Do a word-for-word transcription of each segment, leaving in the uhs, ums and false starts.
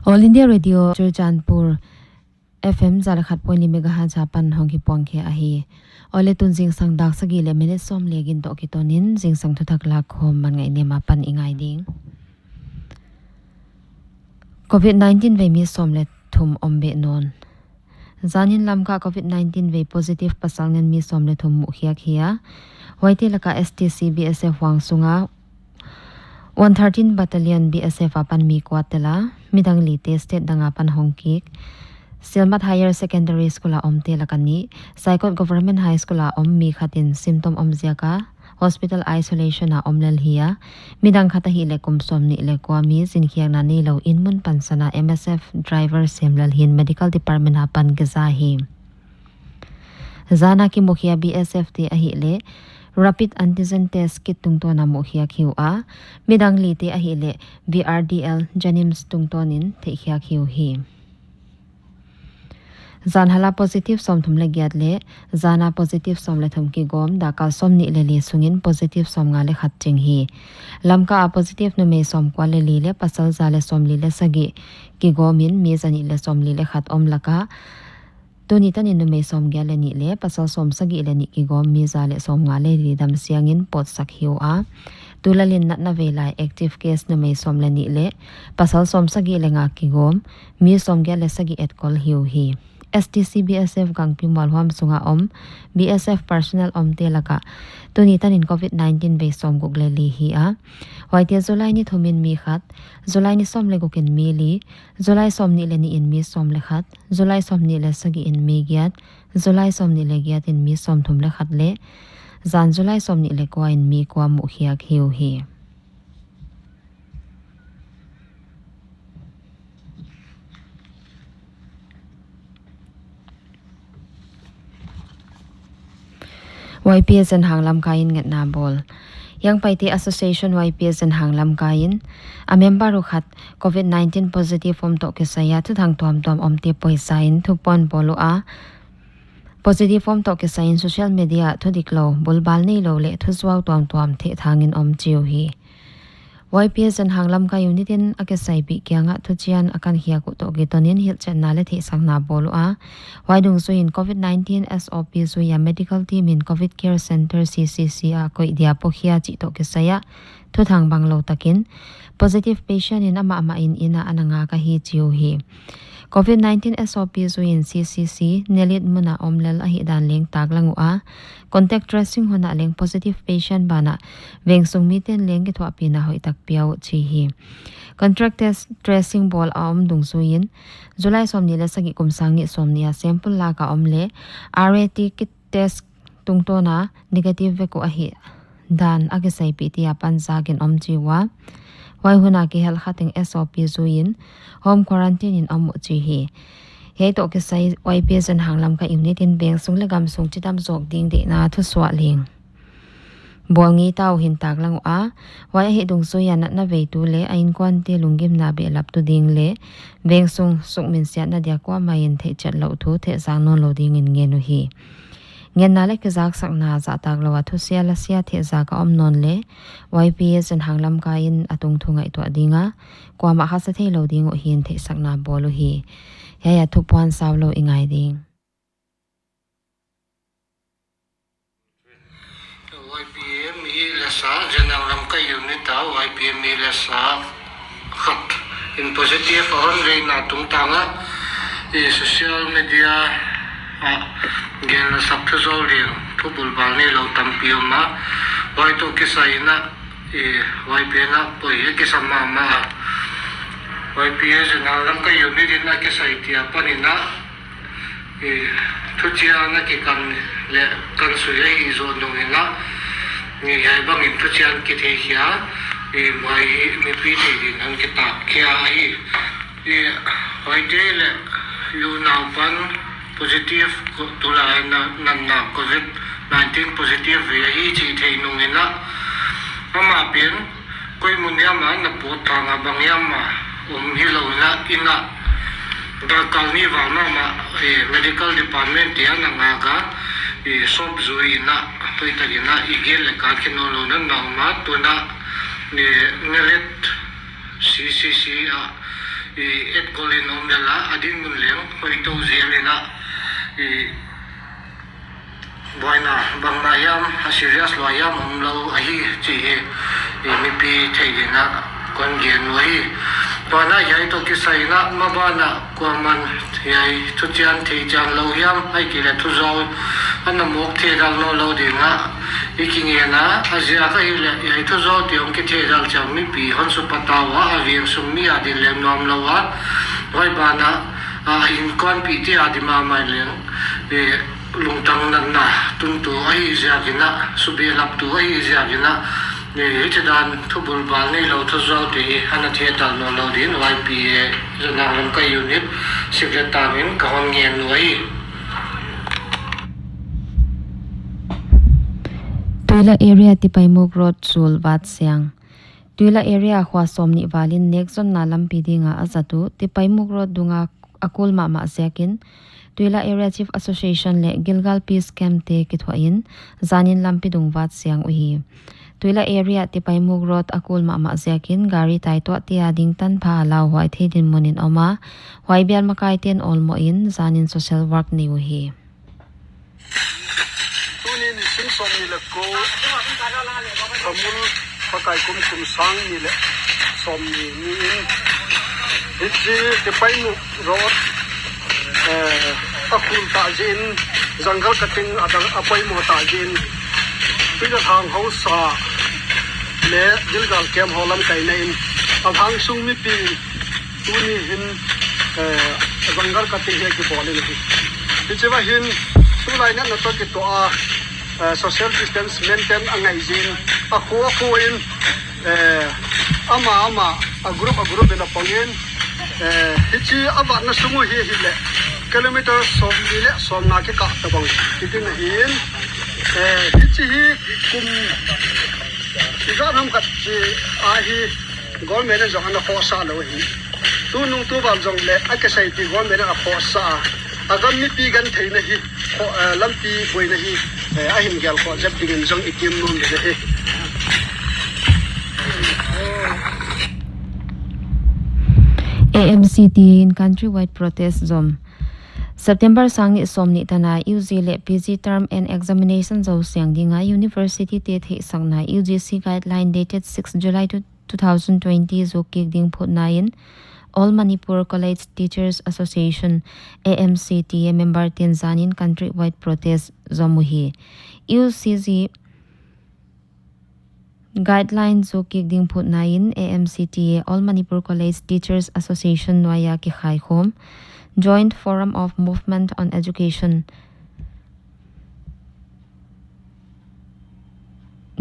All India Radio Churachandpur, F M za leh khat point li megahertz apan hong kipuang khe ahi. Awle, tun zingsang dak sagih leh minute sawm leh giat toh kiton in zingsang thuthak lakkhawm man ngaihnem apan i ngai ding. Covid nineteen vei mi sawm leh thum om beh nawn. Zan in Lamka Covid nineteen vei positive pasal ngen mi sawm leh thum muhkhiak hi a. Huaite laka S T C B S F huang sunga one thirteen Battalion B S F apan mi kua tel a, midang lite state dang apan hong kik. Silmat Higher Secondary School a omte laka nih, Saikot Government High School a om mi khat in symptom om ziaka hospital isolation a om lel hi a, midang khat ahihleh kum sawmnih leh kua mi zinkhiakna neilou in mun pansan a M S F driver sem lel hi'n medical department apan kiza hi. Zan a kimukhia B S F te ahihleh rapid antigen test kit tungtawn a muhkhiak hi ua, midang lite ahihleh V R D L JNIMS tungtawn in theihkhiak hi uhi. Zan hal a positive sawmthum leh giat leh zan a positive sawm leh thum kigawm, dakkal sawmnih leh li sungin positive sawmnga leh khat ching hi. Lamka a positive numei sawmkua leh li leh pasal za leh sawmli leh sagih kigawm in mi zanih leh sawmli leh khat om laka, tuni tan in numei sawmgiat leh nih leh pasal sawmsagih leh nih kigawm mi za leh sawmnga leh li damsiang in pawtsak hi ua. Tulal in natna vei lai active case numei sawm leh nih leh pasal sawmsagih leh nga kigawm, mi sawmgiat leh sagih etkol hi uhi. S T C B S F Gangpi mualhuam sunga om B S F personnel omte laka tuni tan in Covid nineteen vei sawmguk leh li hi a. Huaite July ni thum in mi khat, July ni sawm leh guk in mi li, July sawmnih leh nih in mi sawm leh khat, July sawmnih leh sagih in mi giat, July sawmnih leh giat in mi sawmthum leh khat leh zan July sawmnih leh kua in mi kua muhkhiak hi uhi. Y P A Zenhang Lamka in ngetna bawl. Young Paite Association Y P A Zenhang Lamka in a member uh khat Covid nineteen positive om toh kisai a thuthang tuamtuam omte poisa in thupuan bawl ua, positive om toh kisai in social media ah thudiklou, bulbal neilou leh thusuau tuamtuam thehthang in om chi uhi. Y P A Zenhang Lamka unit in a kisaipih kiangah thuchian a kankhiak uh toh kiton in hilhchetna leh theihsakna bawl ua, huai dungzui in Covid nineteen S O P zui a medical team in Covid Care Center C C C a koih dia pawkhia chih toh kisai ah thuthang banglou takin positive patient in amah mah in inn ah ana ngak ahi chi uhi. Covid nineteen S O P zui in C C C Nelit mun a om lel ahihdan leng taklang ua, contact tracing hun ah leng positive patient banah vengsung miten leng kithuahpihna hoihtak pia uh chi hi. Contact tracing bawl a om dungzui in July sawmnih leh sagih kum sang nih sawmnih a sample lak a om leh R A T kit test tungtawn a negative vek uh ahihdan a kisaipihte apan zak in om chi ua, huai hun a kihel kha teng S O P zui in home quarantine in om uh chi hi. Hiai toh kisai Y P A Zenhang Lamka unit in vengsung leh gamsung chidam zawk ding deihna thusuah leng bawl ngei ta uh hi'n taklang ua, huai ahih dungzui a natna veitu leh a innkuante lunggimna behlaptu ding leh vengsung sukminsiatna dia kuamah in theihchet louh thu thehzak nawnlou ding in ngen uhi. Ngetna leh kizaksakna zahtak lou a thusia lasia thehzak a om nawn leh Y P A Zenhang Lamka in a tungthu ngaihtuah ding a, kuamah haksa theilou ding uh hi'n theihsakna bawl uhi. Hiai a thupuan saulou i ngai ding. Y P A mi lesa, Zenhang Lamka unit a Y P A mi lesa khat in positive a hon veina tungtang a, i social media ah gelna sak thu zou leng thu bulbal neilou tampi om a, huai toh kisai in a, i Y P A in a poi a kisa mahmah a, Y P A Zenhang Lamka unit in a kisai tia pan in a, i thuchian a kikan leh kansui ahi zoh nung in a, i hiai bang in thuchian kithei khia, i mai mipi theih ding in hon kitak khia ahi. I huaite leh unau pan positive ko-, tulai na, natna Covid nineteen positive vei ahi chih theih nung in a, amah pen koi mun hiam a na pawt thang a bang hiam a om hilou in a, inn ah dakkal nih val mahmah, eh, medical department te ana ngak a, eh, sawp zui in a, hoihtak in a i gel leh kal khe nawnlou na na om a, tun a, eh, Nelet C C C ah, I etkol in om lel a, a dinmun leng hoih tou zel in a, i buaina bangmah hiam, a serious lua hiam omlou ahi chih i mipi theih dingin kon gen uhi. Tuana hiai toh kisai in a, maban a kuaman hiai thuchian theichian lou hiam, ahihkeileh thuzawl ana mawk theihdan nawnlou ding a i kingen a, a ziak ahihleh hiai thuzawl te hong kitheihdan chiang mipi hon supat ua, a veng sung mi adin leng nuamlou a, huai ban a, a innkuanpihte adin mahmah leng, eh, lungtang natna tuntu ahih ziakin a, subehlaptu ahih ziakin a, eh, hichidan thubulbal neilou thuzawl te hi ana theihdan nawnlou dingin Y P A Zunang Lamka Unit Secretary in ka hon ngen uhi. Tuila area Tipaimukh Road sul vat siang. Tuila area khua sawmnih val in nekzonna lampi ding a a zat uh Tipaimukh Road dung a a kul mahmah ziakin Tuila Area Chief Association leh Gilgal Peace Camp te kithuah in zanin lampi dung vat siang uhi. Tuila area Tipaimukh Road a kul mahmah ziakin gari taituahte ading tanpha a lauhuai thei dinmun in om a, huai bial makai ten awlmoh in zanin social work nei uhi. Tuni nisim sawmnih leh kua, Thamul Pakai kum, kum sang nih leh sawmnih ni in, hichi Tipaimukh Road, eh, a kul ta ziakin, jungle cutting a dang a poimoh ta ziakin, Tuila Thang Hausa leh Gilgal Camp ho lamkaina in, a hang sung mipi tuni hin, eh, jungle cutting hi kibawl in ahi. Hichi va hin, tulai natna toh kituak a, eh, social distance maintain a ngaih ziakin, a khu a khu in, eh, amah amah, a group a group in a pang in, eh, hichi a vatna sung uh hi hileh kilometer sawmli leh sawmnga kikah tabang hi ding ahi in, eh, hichi hi kum zah nam khat chi ahi. Government in zong ana khosa lou hi. Tunung tuval zong leh a kisai pi government in a khosa a, a gam mipi gentheihna hi, kho-, eh, lampi buaina hi, eh, a hin gelkhoh zep dingin zong i kim nuam ding ahi. A M C T A in countrywide protest zom. September sang nih sawmnih tan a U G leh P G term and examination zou siang ding a university te theihsakna U G C guideline dated six July two thousand twenty zuk kik ding phutna in All Manipur College Teachers Association, A M C T A, member ten zanin countrywide protest zom uhi. U G C guideline zuk kik ding phutna in A M C T A, All Manipur College Teachers Association nuai a kikhaikhawm Joint Forum of Movement on Education,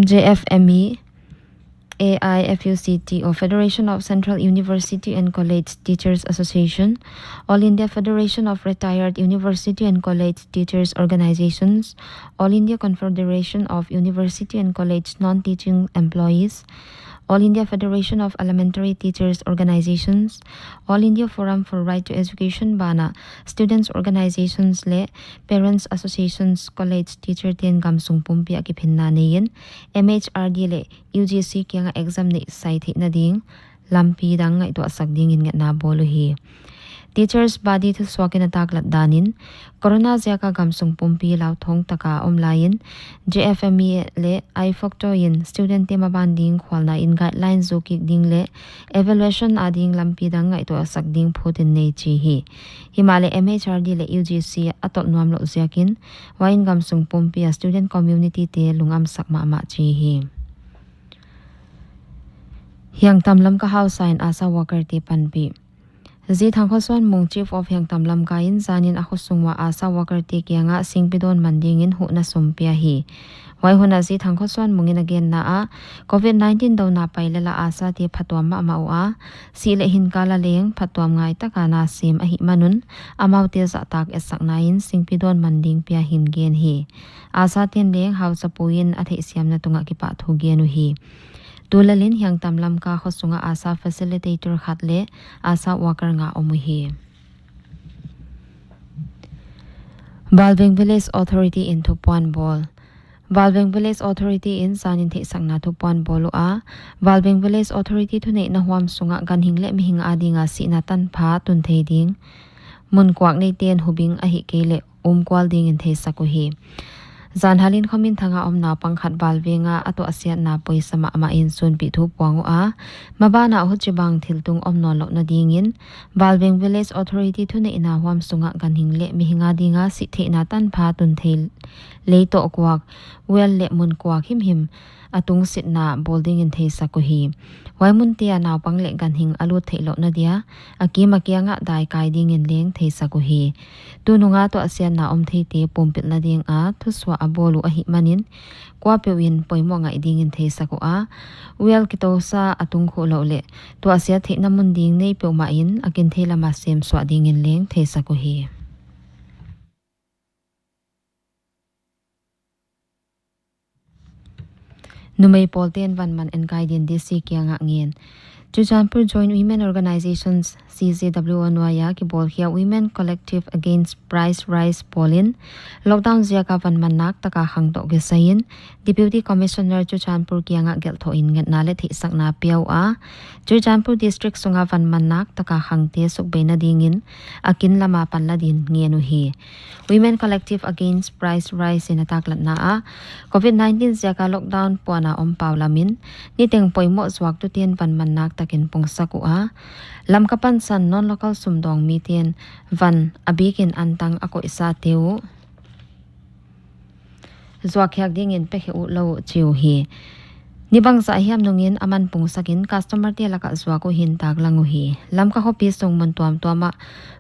J F M E, A I F U C T O, Federation of Central University and College Teachers Association, All India Federation of Retired University and College Teachers Organizations, All India Confederation of University and College Non-Teaching Employees, All India Federation of Elementary Teachers Organizations, All India Forum for Right to Education banah Students Organizations leh Parents Associations, College teacher ten gamsung pumpi a kiphinna nei in M H R D leh U G C kiangah exam neih sai theihna ding lampi dang ngaihtuahsak dingin ngetna bawl uhi. Teachers body thusuak in a taklat dan in, corona ziak a gamsung pumpi lauthawng taka om lai in, J F M E leh IFOCTO in student te maban ding khualna in guideline zuk kik ding leh evaluation a ding lampi dang ngaihtuahsak ding phut in nei chi hi. Himahleh M H R D leh U G C a tolh nuam louh ziakin, huai in gamsung pumpi a student community te lungamsak mahmah chi hi. Hiangtam Lamka hausa in ASHA worker te panpih. Zi Thangkhosuanmung, Chief of Hiangtam Lamka in zanin a khosung ua ASHA worker te kiangah singpi dawn man dingin huhna sum pia hi. Huai hun a Zi Thangkhosuanmung in a genna ah, covid nineteen douna pai lel a ASHA te phatuam mahmah ua, sih leh hinkal a leng phatuam ngai taka na sem ahihman un, amaute zahtak etsakna in singpi dawn man ding pia hi'n gen hi. ASHA ten leng hausapu in a theihsiamna tungah kipahthu gen uhi. Tulel in Hiangtam Lamka khosung ah ASHA facilitator khat leh ASHA worker nga om uhi. Balveng Village Authority in thupuan bawl. Valveng Village Authority in zanin theihsakna thupuan bawl ua, Valveng Village Authority thuneihna huam sunga ganhing leh mihing adinga sihna tanpha tun thei ding mun kuak neiten hubing ahihkeileh umkual dingin theisak uhi. Zan halin Khominthanga om naupang khat valvenga a tuahsiatna poisa mahmahin sunpih thu puang ua, mabana huchibang thiltung om nawnlouhna dingin Valveng Village Authority thuneihna huam sunga ganhing leh mihing adinga sihtheihna tanpha tun thei lei toh kuak, well leh mun kuak himhim a tungsitna bawl dingin theisak uhi. Huai munte a naupang leh ganhing a lut theihlouhna dia a kim a kianga daikai dingin leng theisak uhi. Tununga tuahsiatna om theite pumpilhna dinga thusuah a bawl uh ahihmanin kuapeuhin poimoh ngaih dingin theisak ua, well kitousa a tungkhuh louh leh tuahsiat theihna mun ding nei peuhmahin a kinthei lama semsuah dingin leng theisak uhi. Numei pawlten vanman enkai din DC kianga ngen. Churachandpur Joint Women Organizations, CJWO nuaia kibawlkhia Women Collective Against Price Rise pawlin lockdown ziaka vanman nak taka khang toh kisaiin Deputy Commissioner Churachandpur kianga gelhthohin ngetna leh theihsakna pia ua, Churachandpur District sunga vanman nak taka khangte sukbeina dingin a kin lama panla din ngen uhi. Women Collective Against Price Rise in a taklatna ah, COVID nineteen ziaka lockdown puana om pau lamin niteng poimoh zuaktuten vanman nak takin pungsak ua, Lamka pansan non-local sumdawng miten van a bikin antang a koihsate uh zuakkhiak dingin pekhe utlou uh chi uhi. Ni bangzah hiam nungin a man pungsakin customer te laka zuak uh hi'n taklang uhi. Lamka khopi sung mun tuamtuama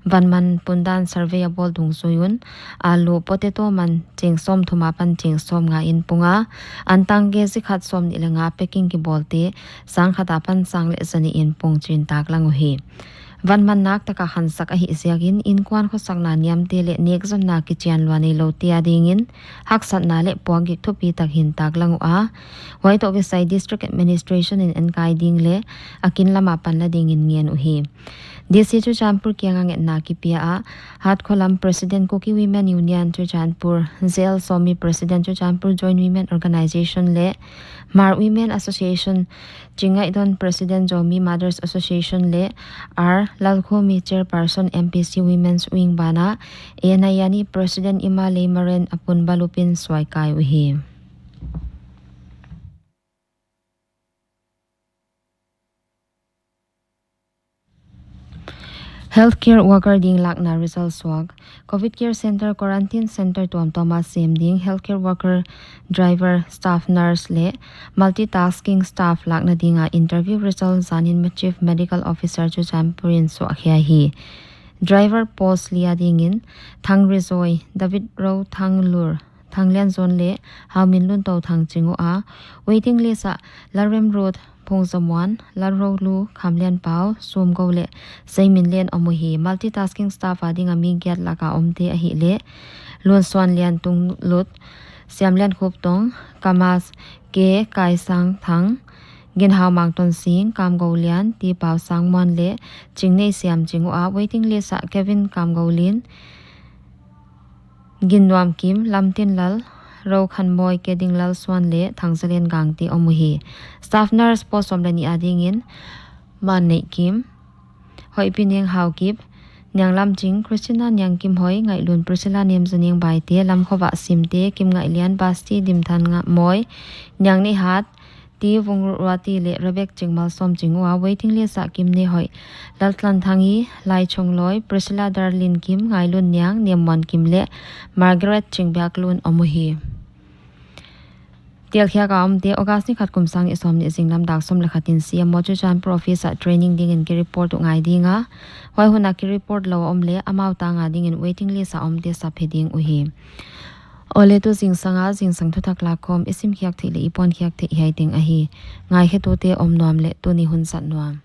vanman pundan survey a bawl dungzui un, alu, potato man cheng sawmthum apan cheng sawmnga in punga, antang kg khat sawmnih leh nga packing kibawlte sangkhat apan sang leh zanih in pung chi'n taklang uhi. Vanman nak taka khansak ahih ziakin inkuan khosakna niamte leh nekzonna kichian lua neiloute adingin haksatna leh puakgik thupitak hi'n taklang ua, huai toh kisai District Administration in enkai ding leh a kin lama panla dingin ngen uhi. DC Churachandpur kianga ngetna kipia a, Hatkholam President Kuki Women Union Churachandpur, JL Somi President Churachandpur Joint Women Organization leh Hmar Women Association Chingaihdon President Zomi Mothers Association leh R Lalkhumi Chairperson MPC Women's Wing bana, Enayani President Ima Leimaren a pun balupin suaikai uhi. Healthcare worker ding lakna result suak. COVID care center, quarantine center tuamtuama sem ding healthcare worker, driver, staff nurse leh multitasking staff lakna dinga interview result zanin Chief Medical Officer Churachandpur in suahkhia hi. Driver post li adingin Thang Rizoi, David Ro Thang Lur, Thang Lian Zon leh Hau Min Lun Tou Thang ching ua, waiting list ah Larem Road, Phung Zamuan, Lalro Lu, Kham Lian Pau, Sum Go leh Sei Min Lian om uhi. Multitasking staff adinga mi giat laka omte ahihleh Lun Suan Lian Tung Lut, Siam Lian Khup Tong, Kamas K Kai Sang Thang, Gin Hau Mang Ton Sing, Kam Go Lian, Ti Pau Sang Muan leh Ching Nei Siam ching ua, waiting list ah Kevin Kam Go Lin, Gin Nuam Kim, Lam Tin Lal, Ro Khan Moi, Ke Ding Lal Suan leh Thang Za Lian Gang te om uhi. Staff nurse post sawm leh nih adingin Man Nei Kim, Hoih Pi Neng Hau Kip, Niang Lam Ching, Christina Niang Kim Hoi, Ngaih Lun Priscilla Nem Za Neng Bai te, Lam Kho Vah Sim te, Kim Ngaih Lian, Basti Dim Than Nga Moi, Niang Nei Hat, Ti Vung Ruati leh Rebek Ching Mal Sawm ching ua, waiting list ah Kim Nei Hoih, Lal Tlan Thang I, Lai Chung Loi, Priscilla Darlin Kim, Ngai Lun Niang, Nem Muan Kim leh Margaret Ching Biak Lun om uhi. Telkhiaka omte August ni khat kum sang nih sawmnih zinglam dak sawm leh khat in CMO Churachandpur office ah training dingin ki report uh ngai dinga, huai hun a ki report lou om leh amau tanga dingin waiting list a omte sap hi ding uhi. Awle, tu zingsanga zingsang thuthak lakkhawm i simkhiak theih leh i pawnkhiak theih hiai teng ahi. Ngaikhetute om nuam leh tuni hun zat nuam.